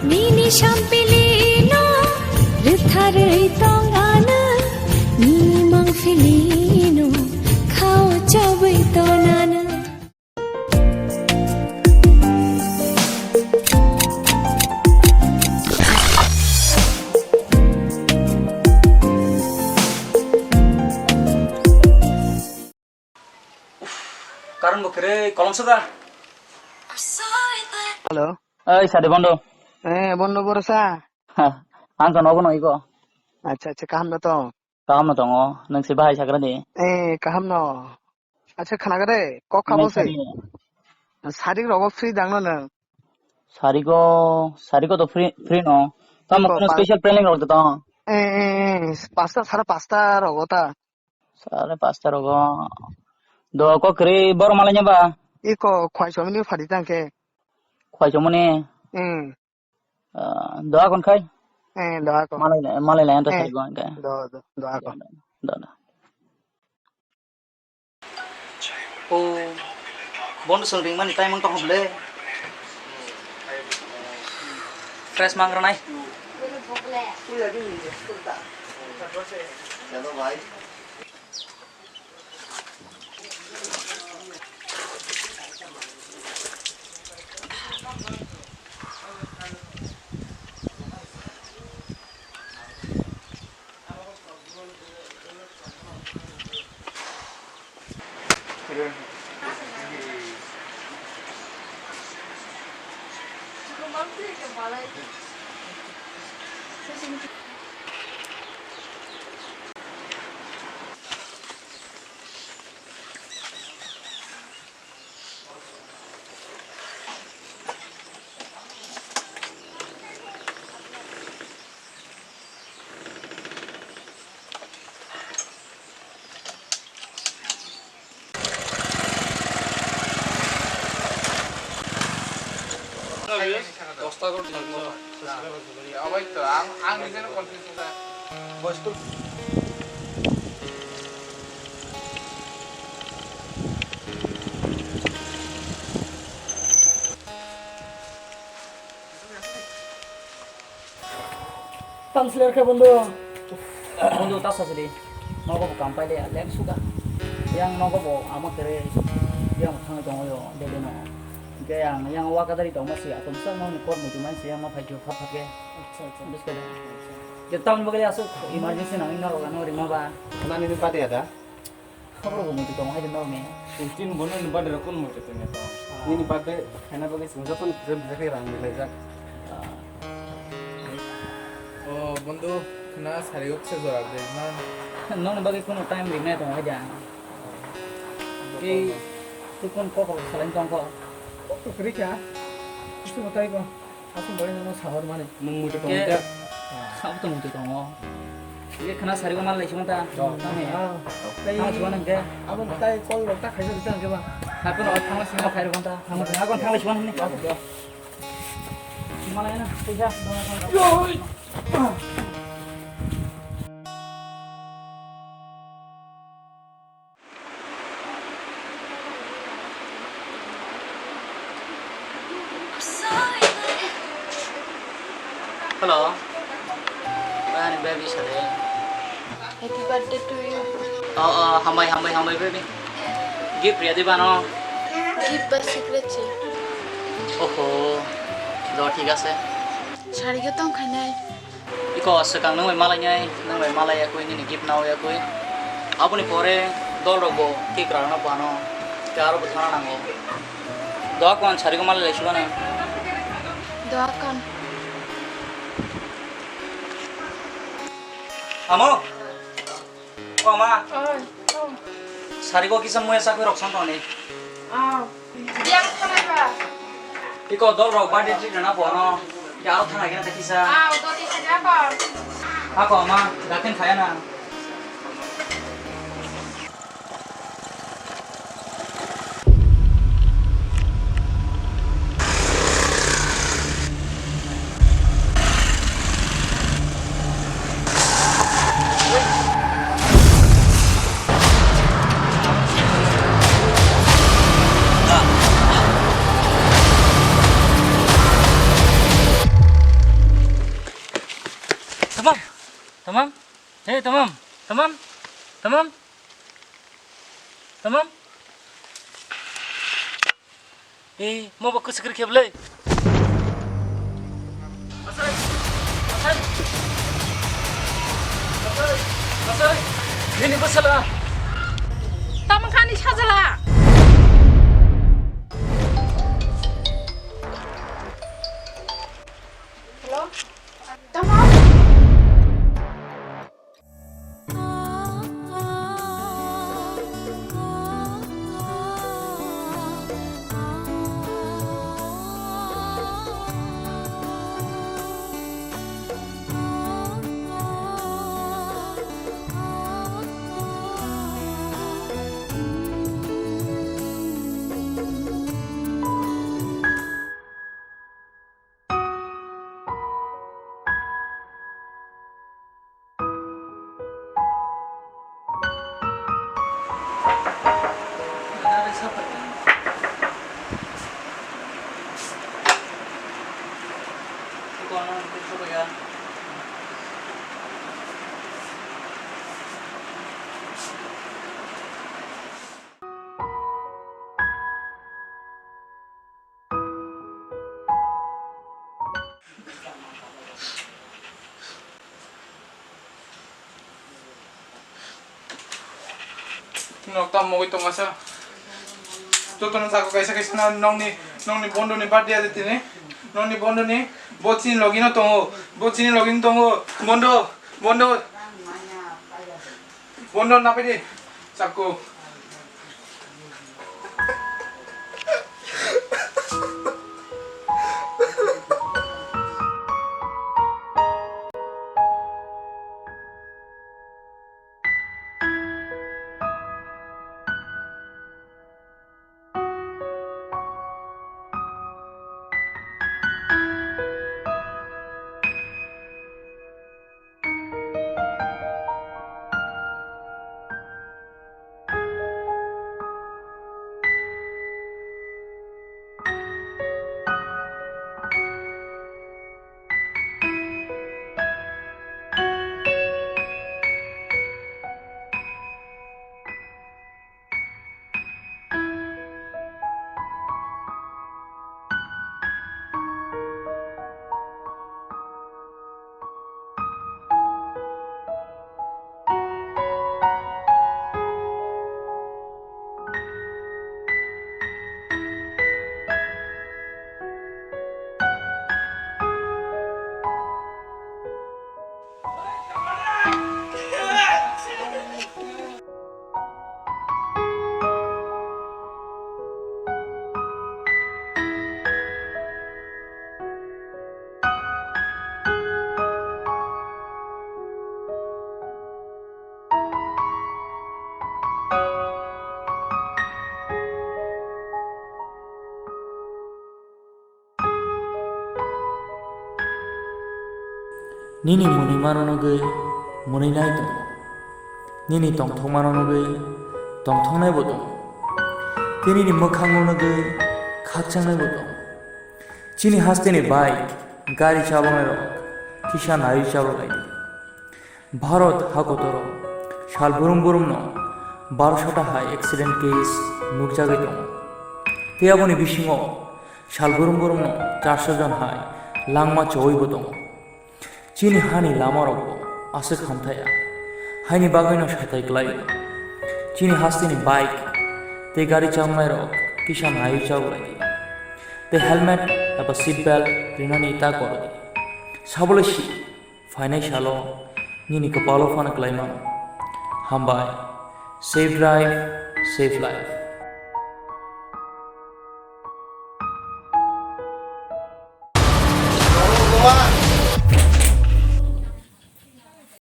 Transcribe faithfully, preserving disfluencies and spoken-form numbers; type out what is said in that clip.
Nini sampili no rwtharwi tong ano, nini mangpili no khao chawi tong ano. Karon bo kere kolom soda. Hello. Oi, sadi bondo. Eh, bondo borosa. Ha, ang to nogo no iko. Acha, acha, kaham no to? Kaham no tongo, nwng se bahai sagra di. Eh, kaham no. Acha, khana gade, kok khabo se. Sadi. Sadi rogo free dang no nwng? Sadi ko, sadi ko to free, free no. Tamo ko kono pa- special planning rok to? Eh, eh, eh, pasta, sara pasta rogo ta. Sare pasta rogo. Do ko kri bor malanya ba? Iko khwai somni phadi tang khe. Khwai somni? Hmm. Ah, do akon khai? Eh, do akon. Malai, malai lai anta. Eh, sai go angke. Do, do, do akon. Do, do. O, bondo song ring mani tai mang tong ble. Fresh mang ranai. Hello, bhai. Dosta gol. Abai to, ang, ang nijeno confuse ongkha. Tang siler khe bondo. Bondo ta sasri. Nogo bo kam paile lem suda. Yang nogo bo amo kere yang thang tongo yo dede no. Hingke yang, yang wa kadari tongma si atom sa noni kor mutu man si yang ma phai khe pha pha khe. Acha, acha. Buskhe de. Acha. Je town bagale asuk emergency nang ino roga no rima ba. Nani ni pate ada? Khobor bo muitu tongo hai de norme. Tin bono ni birthday rok kun muitu tongya to. Ah. Nini birthday khaina bagwi chwng joto ni kisa bisa khe rang milaijak. Ah. O bondhu, khna sari o kisa jora de man. Noni bagwi kuno time rinai tongo hai de ang. Tei tei kun kok rok salai tongkho. Kok to kwrwi kha. Kisa bo tai bo. Aswk bai nang sahor mani. Nwng muitu tongo. Ke, jak. Sabo to muitu tongo. Ye khna sari ko mal lai sima ta. Oh. Tang ya. Ah. Tang sima nang ke. Abo tai kol rok ta khaisa ta ke ba. Hakon o thang sima khai ro ta. Hakon thang sima ni. Malai na. Tisa. Hello. Ani baby sare. Happy birthday to you. Oh, oh, hambai, hambai, hambai, baby. Gift riya diba no? Gift ba secret se. Oho. Do, thik ase. Sari ko tong khainai. Iko swkang nwng bai malainai, nwng bai malai yakui, nini gift nao yakui. Aboni pore dol rok bo cake rwna bo ano, tei aro bo thana nango. Doa kon sari ko malai lai sibana. Doa kon. Amo. O ma. Oi, o. Sari ko kisa muya sakwi rok san toni. Aw. Yang thanai ba. Iko dol rok birthday treat rwna bono. Ya aro thanai gana kisa. Aw, doti saja ko. Ako ma, dakin khaya na. Tamam? Hey, tamam? Tamam? Tamam? Tamam? Eh, mo ba kwswk khe bwlai? Asai! Asai! Asai! Asai! Nini bwsala! Tamo khani sajala! Hello? Tamo? Nok tam mogwi tongasa. Jotono jaga kaisa kaisa na nongni, nongni bondoni birthday adi tini. Nongni bondoni bo chini logino tongo. Bo chini logino tongo. Bondo, bondo. Bondo napaidi. Chakku. Nini mwnwi mano nugwi mwnwi nai tongo. Nini tongthok mano nugwi tongthok nai bo tongo. Tei nini mwkhang no nugwi khakchang nai bo tongo. Chini hasteni bike, gari chabanai rok kisa naiwi chabaklai di. Bharat hakotoro sal brum brum no barosho ta hai accident case nukjagwi tongo. Tei aboni bisingo sal brum brum no charso jon hai langma chowi bo tongo. Chini hani lama rok bo aswk hamthaya, haini bagwi no satai kwlai o. Chini hasteni bike tei gari chabanai rok kisa naiwi chabaklai di. Tei helmet eba seat belt rinani ta koro di. Sabole si. Phainai salo nini kwpalo phano kwlai mano. Hambai. Safe drive, safe life.